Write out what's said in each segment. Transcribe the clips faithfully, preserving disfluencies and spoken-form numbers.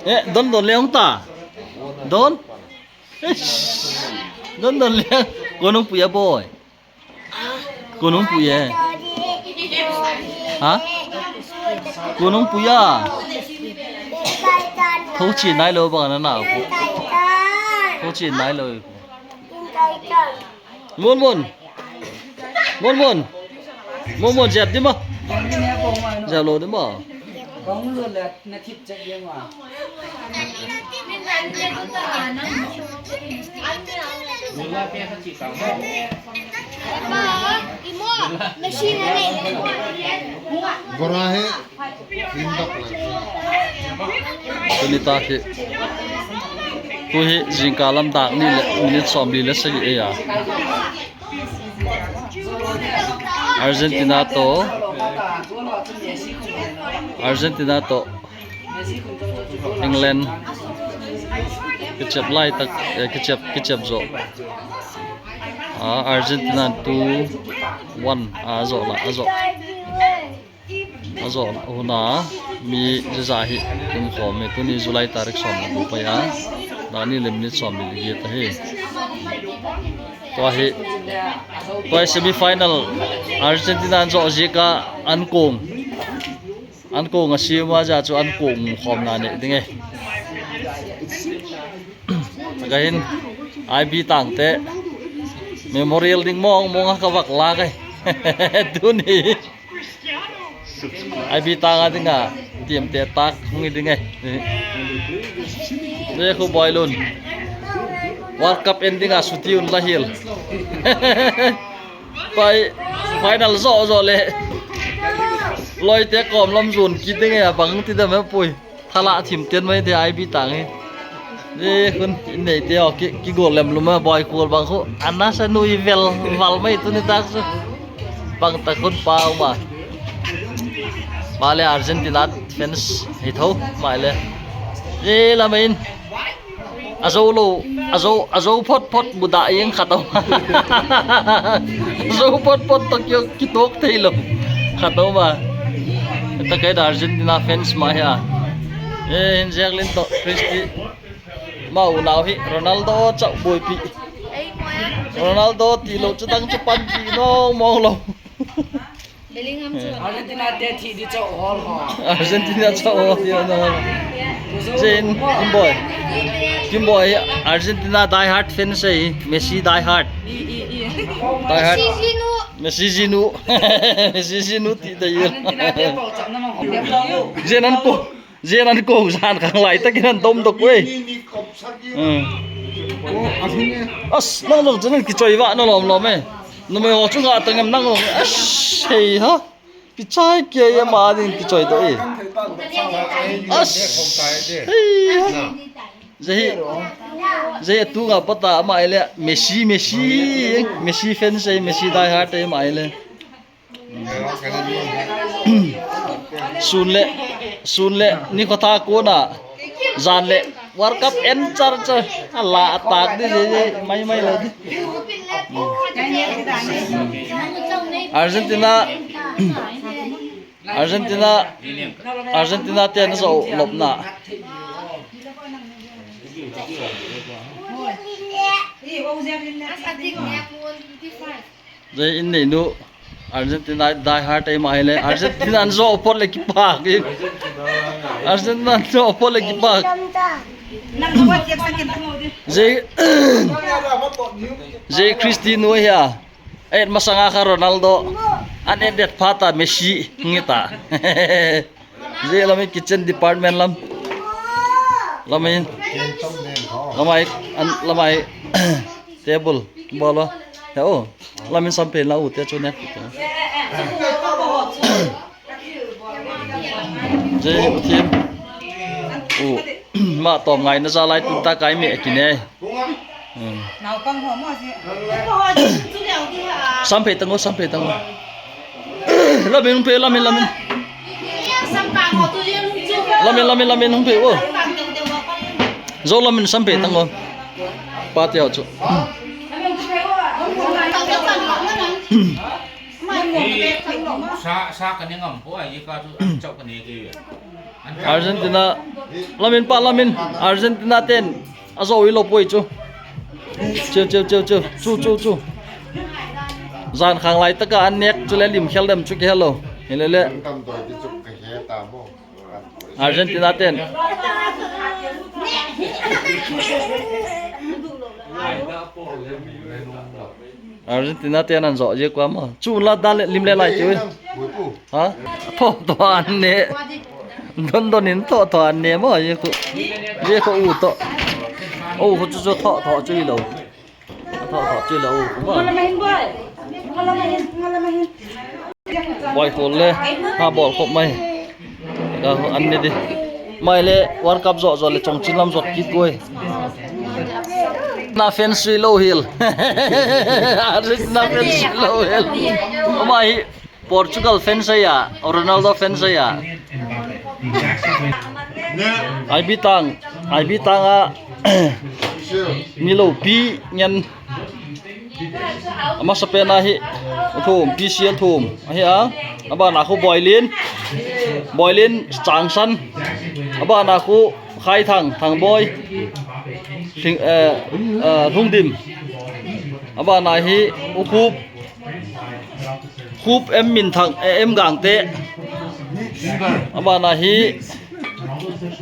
Eh, Don, Don le hung ta. Don. Eish. Don, Don le. Kuo hung pui a, boy? Kuo hung pui e? Ha? Kuo hung pui a? Tho chin nai lo bang a na. Tho chin nai lo. Mon Mon. Mon Mon. Mon Mon, zep ding maw? Zep lo ding maw? Bora he. Tuni ta hi. Tu hi zingkal lam dak ni le minute sawmli le sagi ei a. Argentina to. Argentina to. England. Kichep lai tak, eh, kichep, kichep zo. Ah, Argentina two one. Ah, zo la, ah, zo. A zawh huna mi zeza hi tum khawm hi tuni July tarik sawm le bu pei a, dak ni le minute sawm le giat a hi. Tua hi, tua hi semi final Argentina an zawh ziek a an kuong. An kuong a siem a, zia chu an kuong khawmna nei ding e. Ka hin I B tang te memorial ding mawng mawng a ka vak lak e. Tuni. I B tang a dinga, tiemte tak hung i ding e. Ni khu boi lun. World Cup en dinga suti un la hiel. Pai final zo zo le. Loi te kom lam zun ki ding e, bang ti dam e pui. Thala thim ten mai te I B tang hi. Ni khun in nei te o ki, ki gol lem lum a boi kul bang khu. Ana sa nui vel val mai tuni tak su. Bang ta khun pau ma. Ma le Argentina fans hi tho mai le. Ni la main. A zo lo, a zo, a zo phot phot bu da ing khat a. A zo phot phot to kio ki tok thei lo. Khat a ma. Ta kai da Argentina fans ma hi a. E, hin Jacqueline to Christy. Mau nau hi Ronaldo chau buoipi. Ronaldo ti lo chu dang chu pan ti no mong lo. Argentina te thi di chau hol ho. Argentina chau hol ti no. Jin, Kim Boy. Kim Boy, Argentina die hard fan sei, Messi die hard. Die hard. Messi zinu. Messi zinu ti da yi. Argentina te po cham na ma ho. Jin an ko. Zia an ko zan khang lai takin an dom dok e. Ni, ni kop sak i. Hmm. O, a hring e. As, nang nang chen ki choi va na lom lom e. Numei ho chunga tang em nang lom. As, hei ha. Ki chai ke ya ma din ki choi do e. As. Hei ha. Zia hi. Zia hi tu nga pata ama ile Messi, Messi. Messi fan sei, Messi die hard e ama ile. Sun le, sun le, ni khawtha kona, zan le, World Cup en char char, a la attack di, di, di, mai, mai lo di. Argentina, Argentina, Argentina te an zo lopna. Zai in nei nu Argentina die hard ei ma ile. Argentina an zo pot le ki pak. Argentina an zo pot le ki pak. Zai, zai Christy nu hia. Ei masanga kha Ronaldo. An en det pha ta Messi ngi ta. Zai lami kitchen department lam. Lami. Lamai, an, lamai. Table. Bolo. He o. Lamin sampei la u te chu ne. Zai u thim. U. Ma tom ngai na za lai tun ta kai me ki ne. Hmm. Naupang ho mo si. Sampei tang o, sampei tang o. Lamin hung pei, lamin, lamin. Lamin, lamin, lamin hung pei o. Zo lamin sampei tang o. Pa te o chu. Sa, sa ka ni ngam po a, i ka chu an chau ka ni ke. Argentina, lamin pa lamin, Argentina ten, a zo i lo poi chu. Chu, chu, chu, chu, chu, chu, chu. Zan khang lai taka an nek chu le lim khel dem chu ke hello. Hi le le. Tam doi ti chu ka he ta mo. Argentina ten. Argentina ten an zo je kwa mo. Chu la dan le lim le lai chu. Ha? Tho tho an ne. Don don in tho tho an ne mo je ku. Je ku u tho. O ku chu chu tho tho chu i lo. Tho tho chu i lo u ku mo. Boi khol le. Ha bol khop mai. Ka an ne di. Mai le World Cup zo zo le chong chin lam zot kit koi. Na fans sui lo hil. Argentina fans sui lo hil. Mai Portugal fans a ya, Ronaldo fans a ya. Ai bi tang, ai bi tang a. Mi lo pi ngen. A hmasa pena hi, thum, P C L thum. A hi a, a bana khu Boilin. Boilin Changsan. A bana khu Khai Thang, Thang Boi. Thing, eh, eh, Thung Dim. A bana hi U Khup. Khup em Min Thang, eh, em Gangte. A bana hi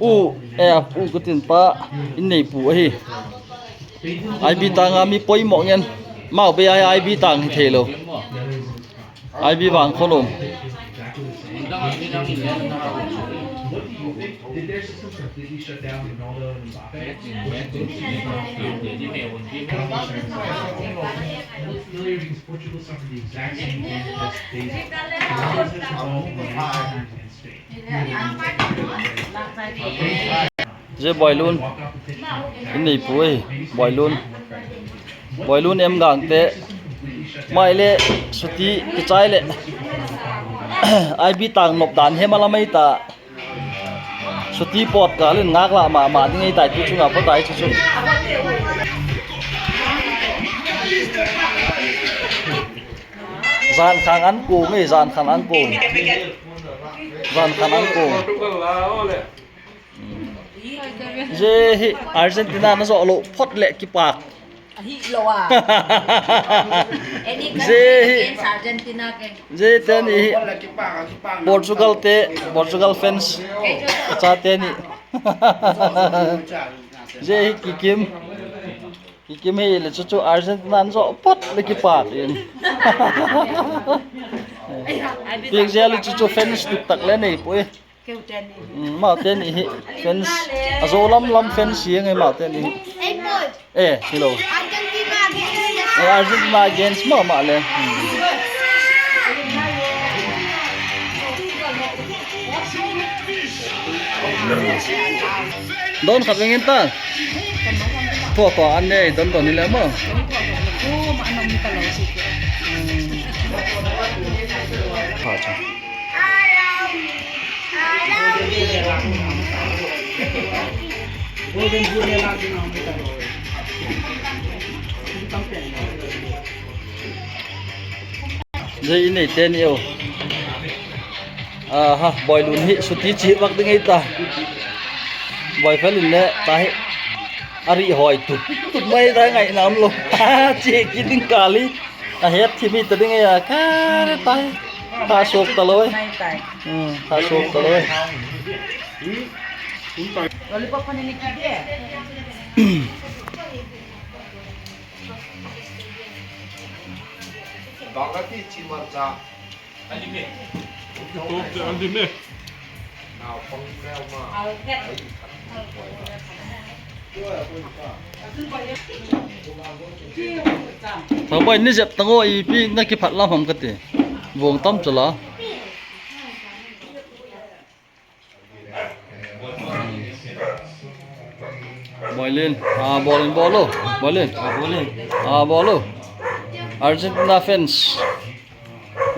U, eh, U ka tin pa, in nei pu a hi. I B tanga mi poimaw ngen. Mau be ai I B tang hi thei lo. I B vang khawlum. Ze Boilun. In nei pu ei, Boilun. Boilun em Gangte. Mai le, suti, kichai le. I B tang nop dan he mala mai ta. Suti pot ka lin ngak la ma ma ding ei tai tu chunga po tai chu chu. Zan khang an kung ei, zan khang an kung. Zan khang an kung. Ze hi Argentina na zo lo phot le kipak. Ahi lo a. Any country ze hi against Argentina ke. Ze te ni hi. Portugal te, Portugal fans. Cha te ni. Ze hi Kikim. Kikim hi le chu chu Argentina an zo phot le kipak in. Pik ze le chu chu fans tuk tak le nei pui. Keu te ni. Mm, mau te ni hi fans. A zo lam lam fans hi ngai mau te ni hi. Ei, Paul. Eh, hello. Argentina against. Eh, Argentina against mau mau le. Hmm. Don khat vengin ta. Thaw thaw an nei, don don ni le mau. Thaw thaw. Zai nei te ni o. Aha, Boilun hi suti chi bak ding ei ta. Boifel in le ta hi. A ri hoi tut tut mai ta ngai nam lo. Chi ki ding kali. A het thim hi ta ding ei a. Ka re ta hi. Tha suok ta lo ei. Hmm, tha suok ta lo ei. Lollipop khan ni ki de. Bangati chi marcha. Tok te an dim e. Nau pang leu ma. Thabai ni zep tango i pi na ki phat lam ham ka ti. Vong tam chala. Boilin, ah, Boilin, bolo. Boilin. Ah, Boilin. Ah, bolo. Argentina fans.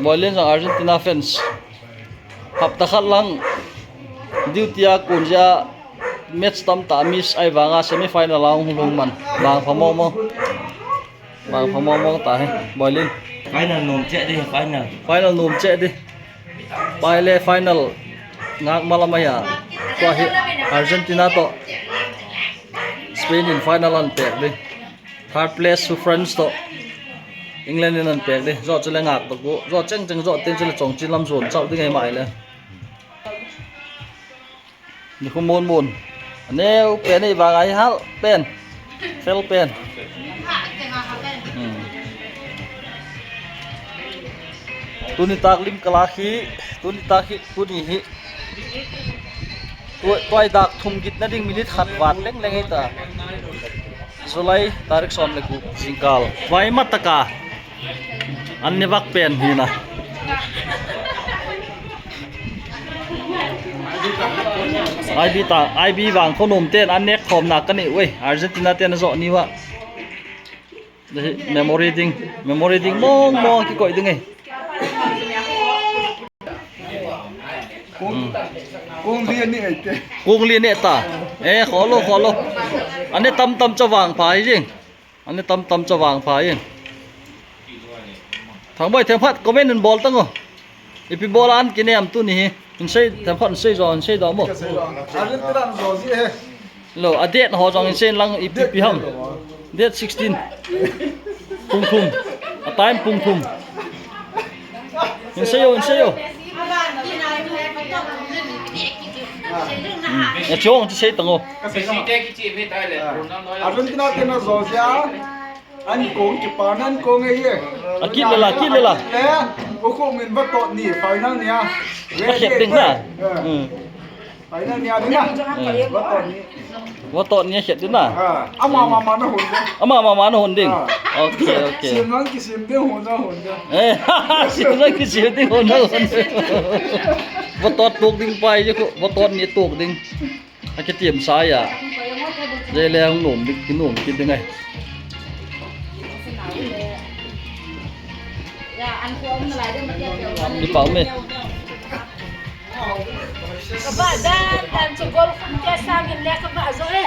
Boilin sang Argentina fans. Hapta khat lang duty a kun zia match tam ta miss ai vanga semi final a hung lung man. Bang pha mo mo. Bang pha mo mo ta hi. Boilin. Final nuom che di, final. Final nuom che di. Pai le final ngak malam a hia. Tua hi Argentina tawh Spain in final an pek di. Third place chu France tawh England in an pek di. Zo chu le ngak tawh ku. Zo cheng cheng zo tin chu le chawng chin lam zuon chau ding ei mai le. Ni khu mun mun. A neu pen ei vang ai hal pen. Fel pen. Hmm. Tuni tak lim kala khi, tuni tak hi, tuni hi. Tuai, tuai dak thum gitna ding minute khat vat leng leng ei ta. July tarik sawm le kuo zingkal. Vai mataka. An ni vak pen hi na. I B ta, I B vang khonum ten an nek khawm na ka ni ui. Argentina ten a zo ni wa. Memory ding, memory ding mong mong ki koi ding ei. Kung, kung li ni ei te. Kung li ni ta. E, kholo, kholo. An ni tam tam cha vang pa hi jing. An ni tam tam cha vang pha in. Thang boi theng phat comment in bol tang o. Ipi bol an ki nem tu ni hi. In sei theng phat in sei zo, in sei do mo. Argentina zo ji he. Lo, a date ho zong in sei lang ipi pi ham. Date sixteen. Pung thum. A time pung thum. In sei o, in sei o. Hmm. Ya chong chi sei tang o. Argentina te na zo zia. An kong ki pa nan kong e ye. A kit le la, kit le la. Le, u ko min va tot ni final nia. A khet ding na. Hmm. Final nia ding na. Hmm. Va tot ni. Va tot ni khet ding na. Ah, ama ma ma na hun ding. Ama ma ma na hun ding. Ah. Okay, okay. Sim nan ki sim ding hun na hun ding. Eh, sim nan ki sim ding hun na hun ding. Va tot tuk ding pai je ko, va tot ni tuk ding. A ki tiam sa ya. Ze le hung nuom dik ki nuom ki ding ai. Ki pau me. Ka ba dan dan chu gol khum te sa min le ka ba zo e.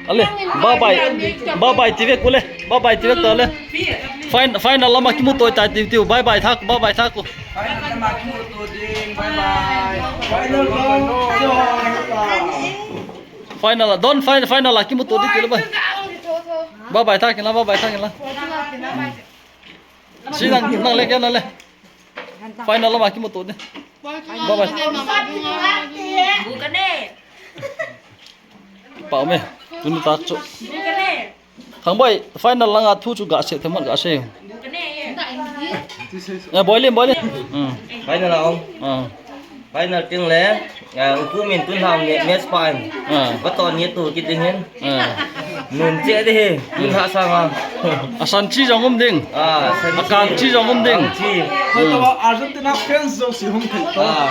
Ale, bye bye. Bye bye ti vek u le. Bye bye ti vek ta le. Fine, final lama ki mu toi ta ti ti. Bye bye thak, bye bye thak u. Final, don final, final la ki mu toi ti le bye. Bye bye thak la, bye bye thak la. Si nang, nang le ke nang le. Final lama ki mu toi ti. Bye bye. Pau me, tuni tak chu. Thang boi, final langa thu chu ga se, themon ga se. Eh, boi lim, boi lim. Hmm. Final a ong. Ah. Final ting le, eh, u pu min tun ham ne, match pai. Ah. Ba ton ye tu ki ding hin. Ah. Nun che de he, tun ha sa nga. A san chi jong um ding. Ah, san chi. A kang chi jong um ding. Kang chi. Hoi to Argentina fans zo si hung thei to. Ah.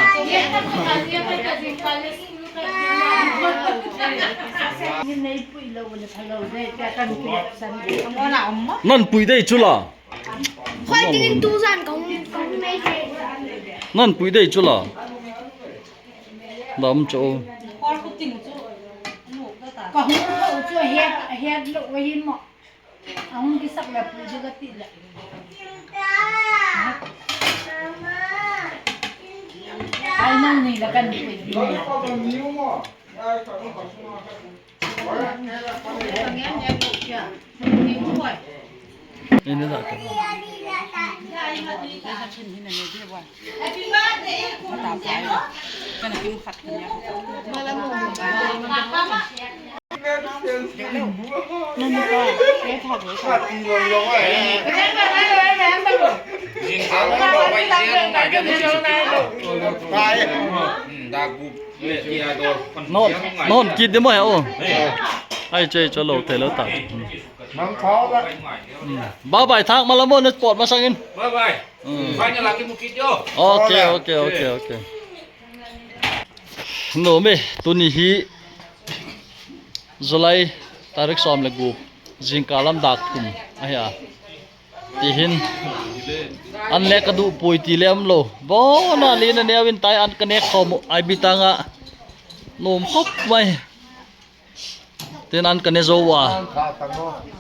Nan pui dei chu la. Khoi tin tu zan kong kong nei. Nan pui dei chu la. Dam chu. Ka hung ko chu het het lo wa hin mo. A hung ki sak la pui dei ka ti la. Ai nang ni la kan pui. Ini dah kan. Non, non kit di mo ya o. Ai che cho lo te lo ta. Bye bye thak mala mo ne sport masangin. Bye bye. Final a ki mu kit yo. Okay, okay, okay, okay. No me, tuni hi July tarik sawm le gup, zingkal lam dak thum a hia. Ti hin. An le ka duh pui ti le um lo. Bona lina neu in tai an ka nek khawm ai bi tanga. Nuom khawp mai. Tin an ka ne zo a.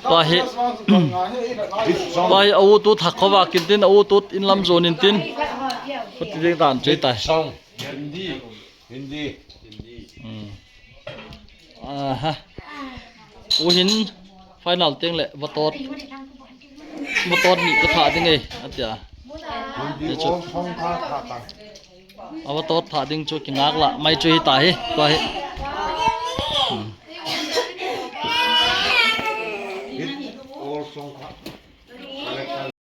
Tua hi. Tua hi a u tut hak khawvak in tin a u tut in lam zuon in tin. Khuti ding dan chu tai. Hindi. Hindi. Hmm. Aha. U hin final tieng le vatot. Vatot ni ka tha ding ei, a tia. Hindi chu. A vatot tha ding chu ki ngak la, mai chu hi ta hi, tua hi.